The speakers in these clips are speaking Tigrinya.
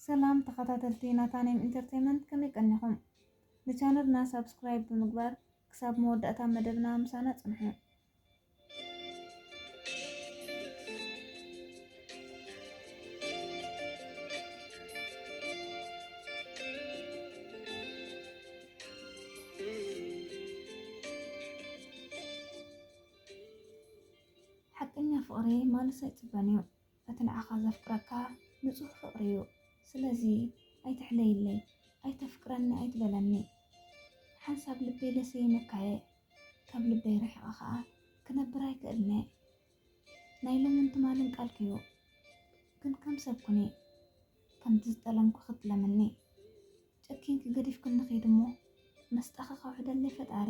ሰላም ተኸታተልቲ ናታኔም ኢንተርቴይንመንት፣ ከመይ ቀኒኹም? ንቻነልና ሳብስክራይብ ብምግባር ክሳብ መወዳእታ መደብና ምሳና ጽንሑ። ሓቀኛ ፍቕሪ ማልስ ኣይጽበን እዩ። እቲ ንዓኻ ዘፍቅረካ ንጹህ ፍቕሪ እዩ። ስለዚ ኣይትሕለይለይ፣ ኣይተፍቅረኒ ኣይትበለኒ። ሓንሳብ ልበይ ለሰይመካየ፣ ካብ ልበይ ርሒቐ ኸኣ ክነብር ኣይክእልን'የ። ናይ ሎምን ትማልን ቃልኪ'ዩ፣ ግን ከም ሰብ ኩኒ፣ ከምቲ ዝጠለምኩ ክትለምኒ። ጨኪንኪ ገዲፍክኒ ኺድ እሞ፣ መስጣኺ ከውሕደለይ ፈጣሪ።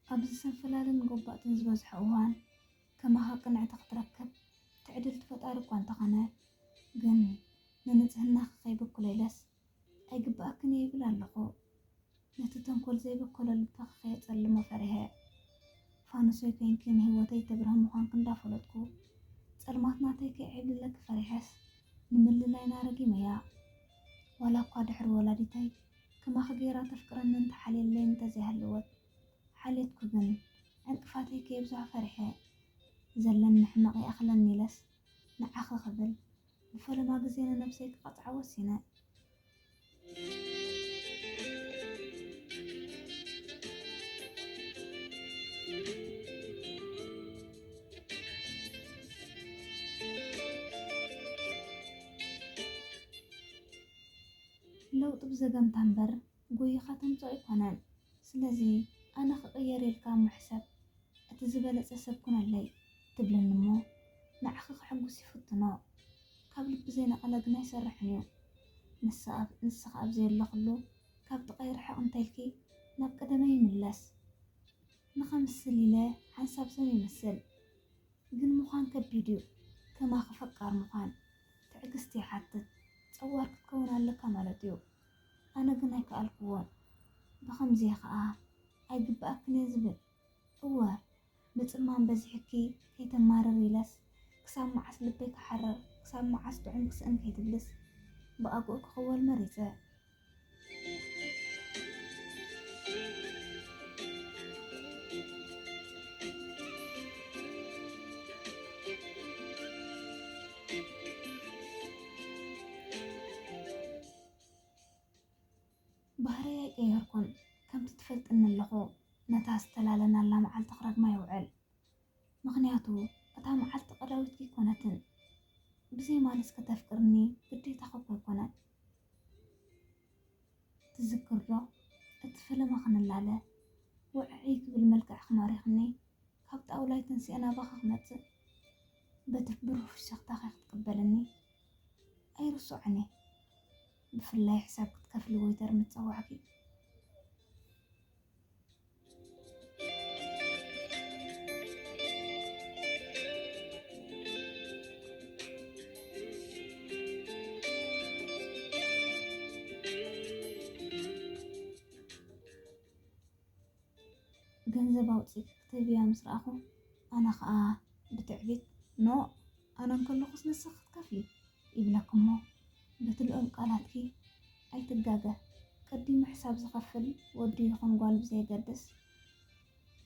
ኣብዚ ሰንፈላልን ጎባጥን ዝበዝሖ እዋን፣ ከማኻ ቅንዕቲ ክትረክብ ትዕድልቲ ፈጣሪ እኳ እንተኾነ፣ ግን ንንጽህናኺ ከይብክሎ ኢለስ ኣይግብኣክን እየ ይብል ኣለኹ። ነቲ ተንኮል ዘይበከሎ ልብኺ ከየጸልሞ ፈሪሐ። ፋኑሰይ ኮይንኪ ንህይወተይ ተብርሂ ምዃንኪ እንዳፈለጥኩ፣ ጸልማት ናተይ ከይዕብልለኪ ፈሪሐስ፣ ንምልላይና ረጊመያ። ዋላ እኳ ድሕሪ ወላዲተይ ከማኺ ገይራ ተፍቅረኒ እንተሓልየለይ እንተዘይሃለወት፣ ሓልየትኩ ግን ዕንቅፋተይ ከየብዝሖ ፈሪሐ። ዘለኒ ሕመቕ ይኣኽለኒ ኢለስ ንዓኺ ክብል ንፈለማ ግዜ ንነብሰይ ክቐጽዓ ወሲነ። ለውጢ ብዘገምታ እምበር ጎይኻ ተምጽኦ ኣይኮነን። ስለዚ ኣነ ክቕየር ኢልካ እሞ ሕሰብ፣ እቲ ዝበለጸ ሰብ ኩነለይ ትብለኒ እሞ ንዓኺ ከሐጉስ ይፍትኖ። ካብ ልቢ ዘይነቐለ ግን ኣይሰርሕን እዩ። ንሳ ኣብ-፣ ንስኺ ኣብ ዘየለኽሉ ካብ ጥቓይ ርሕቕ እንተኢልኪ ናብ ቀደመይ ይምለስ። ንኸምስል ኢለ ሓንሳብ ሰብ ይመስል። ግን ምዃን ከቢድ እዩ። ከማኺ ፈቃር ምዃን ትዕግስቲ ይሓትት። ጸዋር ክትከውን ኣለካ ማለት እዩ። ኣነ ግን ኣይከኣልክዎን። ብኸምዚ ከኣ ኣይግብኣክን እየ ዝብል። እወ፣ ምጽማም በዚሕኪ ከይተማርር ኢለስ፣ ክሳብ መዓስ ልበይ ክሓርር፣ ክሳብ መዓስ ጥዑም ክስእን ከይትብልስ፣ ብኣግኡ ክኽወል መሪጸ። ባህረይ ኣይቀየርኩን፣ ከምቲ ትፈልጥኒ ኣለኹ፣ ነታ ዝተላለናላ መዓልቲ ክረግማ ይውዕል። ምኽንያቱ እታ መዓልቲ ቀዳዊትኪ ኣይኮነትን። ብዘይ ማለስ ከተፍቅርኒ ግዴታኺ እኮ ኣይኮነን። ትዝክር ዶ? እቲ ፈለማ ክንላለ፣ ውዕይ ክብል መልክዕኺ ማሪኽኒ፣ ካብ ጣውላይ ተንሲአ ናባኺ ክመጽእ፣ በቲ ብሩህ ፍሽኽታኺ ክትቅበልኒ ኣይርስዖን እየ። ብፍላይ ሕሳብ ክትከፍሊ ወይተር ምስ ጸዋዕኪ። ገንዘብ ኣውጺእኪ ክትህብያ ምስ ረኣኹ፣ ኣነ ኸኣ ብትዕቢት፣ "ኖእ፣ ኣነ እንከለኹስ ንስኺ ክትከፍሊ?" ይብለኪ እሞ፣ በቲ ልኡም ቃላትኪ ኣይትጋገ። ቀዲሙ ሕሳብ ዝኸፍል ወዲ ይኹን ጓል ብዘየገድስ፣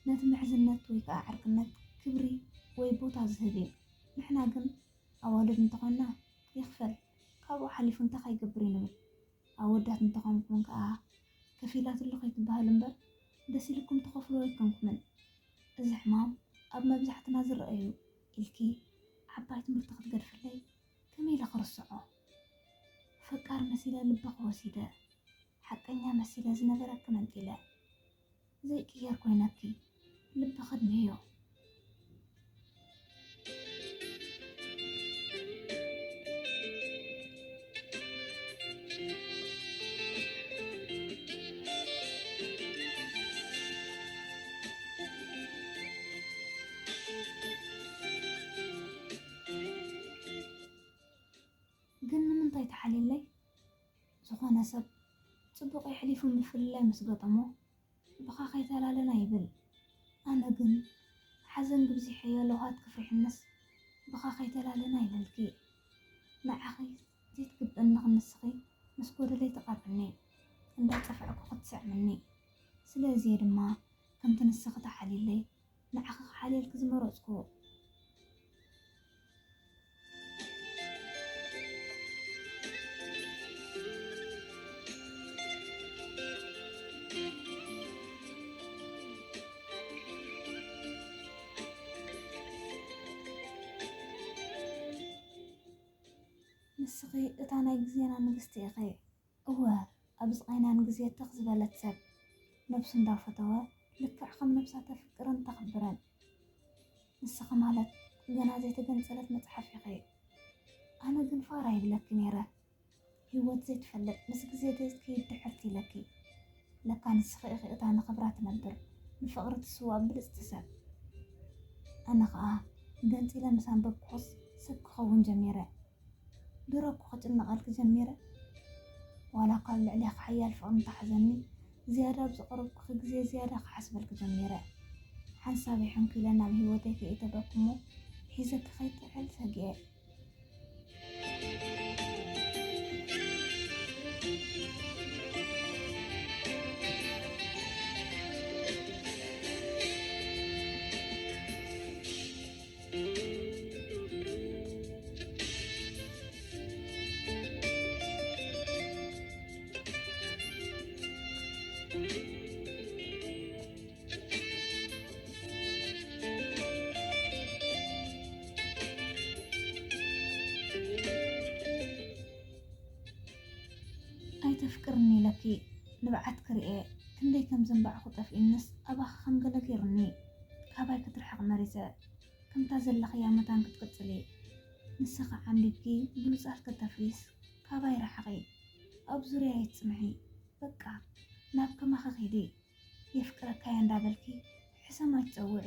ነቲ ምሕዝነት ወይ ከኣ ዕርክነት ክብሪ ወይ ቦታ ዝህብ እዩ። ንሕና ግን ኣዋልድ እንተኾንና፣ "ይኽፈል፣ ካብኡ ሓሊፉ እንታይ ከይገብር እዩ?" ንብል። ኣወዳት እንተኾንኩም ከኣ፣ "ከፊላትሉ" ከይትበሃሉ እምበር፣ ደስ ኢልኩም ትኸፍልዎ ኣይኮንኩምን። እዚ ሕማም ኣብ መብዛሕትና ዝረአ እዩ ኢልኪ ዓባይ ትምህርቲ ክትገድፍለይ ከመይ ኢለ ክርስዖ? ፈቃር መሲለ ልብኺ ወሲደ፣ ሓቀኛ መሲለ ዝነበረኪ መንጢለ። ዘይቅየር ኮይነኪ፣ ልቢ ከድምዮ። ሓሊለይ። ዝኾነ ሰብ ጽቡቕ የሕሊፉ ምፍልላይ ምስ ገጠሞ ብኻ ከይተላለና ይብል። ኣነ ግን ሓዘን ግብዚሐዮ ለውሃት ክፍሪሕንስ ብኻ ከይተላለና ይብልኪ። ንዓኺ ዘይትግብእኒ ክንስኺ ምስ ጎደለይ ትቐርብኒ፣ እንዳጸፋዕኩ ክትስዕምኒ። ስለዚ ድማ ከምቲ ንስኺ ተሓሊለይ ንዓኺ ክሓልየልኪ ዝመረጽኩ። ንስኺ እታ ናይ ግዜና ንግስቲ ኢኺ። እወ፣ ኣብ ስቓይና ንግዜ ትኽ ዝበለት ሰብ ነብሱ እንዳፈተወ ልክዕ ከም ነብሳ ተፍቅርን ተኽብርን። ንስኺ ማለት ገና ዘይተገንጸለት መጽሓፍ ኢኺ። ኣነ ግን ፋራ ይብለኪ ነይረ። ህይወት ዘይትፈልጥ ምስ ግዜ ዘይትከይድ ድሕርቲ ኢለኪ። ለካ ንስኺ ኢኺ እታ ንኽብራ ትነብር ንፍቕሪ ትስዋእ ብልጽቲ ሰብ። ኣነ ኸኣ ገንጺለ ምስ ኣንበብኩኽስ ሰብ ክኸውን ጀሚረ። ድሮ እኮ ክጭነቐልኪ ጀሚረ። ዋላ እኳ ኣብ ልዕሌኺ ሓያል ፍቕሪ እንተሓዘኒ፣ ዝያዳ ኣብ ዝቐረብኩኺ ግዜ ዝያዳ ክሓስበልኪ ጀሚረ። ሓንሳብ ይሕንኩ ኢለ ናብ ህይወተይ ከይእተበኪ እሞ ሒዘኪ ከይጥዕል ሰጊኤ። ኣይተፍቅርኒ ኢለኪ ንብዓት ክርኤ ክንደይ ከም ዘንባዕኹ ጠፍኢንስ ኣባኺ ከም ገለ ገይሩኒ። ካባይ ክትርሕቕ መሪጸ። ከምታ ዘለኽያ መታን ክትቅጽሊ። ንስኺ ዓምቢብኪ ብሉጻት ከተፍርይስ ካባይ ርሓቒ። ኣብ ዙርያ ኣይትጽንሒ። በቃ ናብ ከማኺ ኪዲ። የፍቅረካየ እንዳበልኪ ሕሰም ኣይትጸውዒ።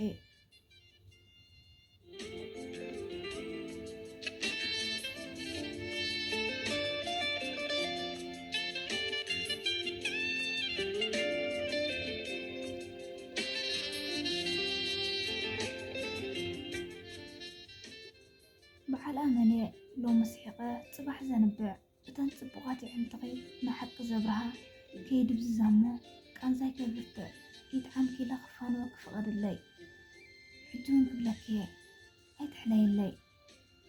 በዓል ኣመል እየ ሎሚ ስሒቐ ጽባሕ ዘንብዕ። እተን ጽቡቓት የዕንትኺ ንሓቂ ዘብርሃ ከይድብዝዛ እሞ ቃንዛይ ከይብርትዕ ይጥዓምኪ ኢለ ክፋንወኪ ፍቐድለይ። ሕጂ እውን ክብለኪ እየ ኣይትሕለይለይ።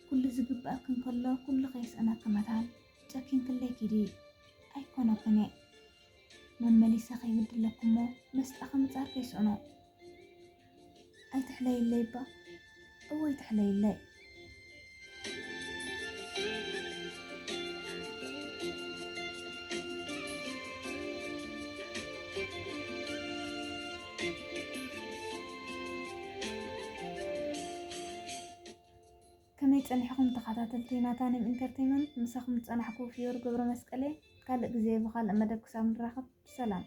ኩሉ ዝግብኣኪ እንከሎ ኩሉ ከይስእነኪ መታን ጨኪንክለይ ኪዲ። ኣይኮነኩን እየ መመሊሰ ከይብድለኪ እሞ መስጣኺ ምጻር ከይስእኖ። ኣይትሕለይለይ እባ፣ እወ ኣይትሕለይለይ። ከመይ ጸኒሕኹም ተኸታተልቲ ናታኒም ኢንተርቴይመንት? ምሳኹም ዝጸናሕኩ ፍዮሪ ገብረ መስቀል እየ። ካልእ ግዜ ብኻልእ መደብ ክሳብ ንራኸብ ሰላም።